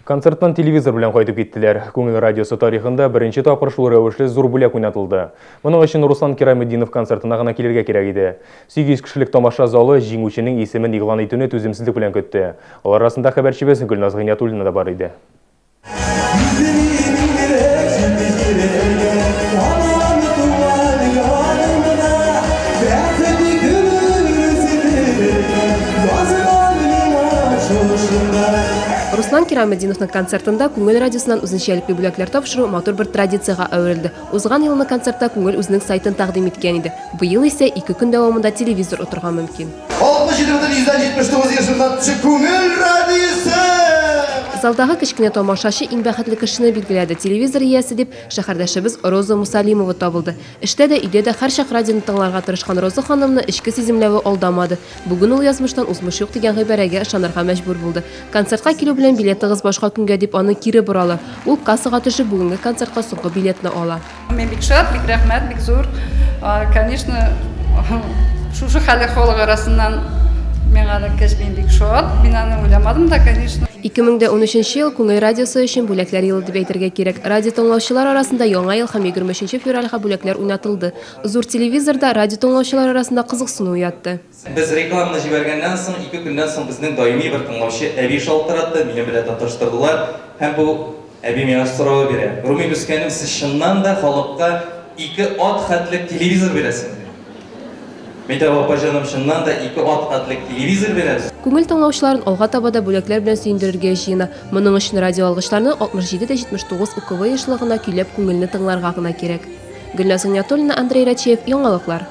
Концерттан телевизор белән кайтып киттеләр. Күңел радиосы тарихында беренче тапкыр шул рәвешле зур бүләк уйнатылды. Моның өчен Руслан Кираметдинов концертына гына килергә кирәк иде. 800 кешелек тамаша залы җиңүченең исемен игълан итүне түземсезлек белән көтте. Алар арасында хәбәрчебез Гөлназ Гыйниятуллина да бар иде. Руслан Кираметдиновның концертында Күңел радиосыннан үзенчәлекле бүләкләр тапшыру матур бер традициягә әверелде. Узган елны концертта Күңел үзенең сайтын тәкъдим иткән иде. Быел исә ике көн дәвамында телевизор отырга мөмкин. 67,79 яшендә төшеп Күңел радиосы! Залдагы кечкенә тамашачы иң бәхетле кешене билгеләде. Телевизор иясе дип шәһәрдәшебез Роза Мусалимова табылды. Эштә дә, өйдә дә һәрчак радионы тыңларга тырышкан Роза ханымны эчке сиземләве алдамады. Бүген ул язмыштан узмыш юк дигән гыйбарәгә ышанырга мәҗбүр булды. Концертка килү белән билетыгыз башка көнгә дип аны кире боралар. Ул кассага төшеп бүгенге концертка соңгы билетны ала. Мин бик шат, бик рәхмәт, бик зур. Конечно, шушы хәле халык арасыннан миңа эләккәч, мин бик шат. Мин аны уйламадым да, конечно. 2013 ел Күңел радиосы өчен бүләкләр елы дип әйтергә кирәк. Радио тыңлаучылар арасында Яңа ел һәм 23 февральгә бүләкләр уйнатылды. Зур телевизор да радио тыңлаучылар арасында кызыксыну уятты. Без рекламаны җибәргәннән соң, ике көннән соң безнең даими бер тыңлаучы әби шалтыратты, минем белән таныштырдылар. Һәм бу әби миңа сорау бирә. Румил үскәнем, сез чыннан да халыкка ике ат хәтлек телевизор бирәсеңме? Мин әйтәм, апа җаным, чыннан да ике ат хәтлек телевизор бирәбез. Күңел тыңлаучыларын алга таба да бүләкләр белән сөендерергә җыена. Моның өчен радиоалгычларны 67 79 УКВ ешлыгына көйләп күңелне тыңларга гына кирәк. Гөлназ Гыйниятуллина, Андрей Рачеев, Яңалыклар.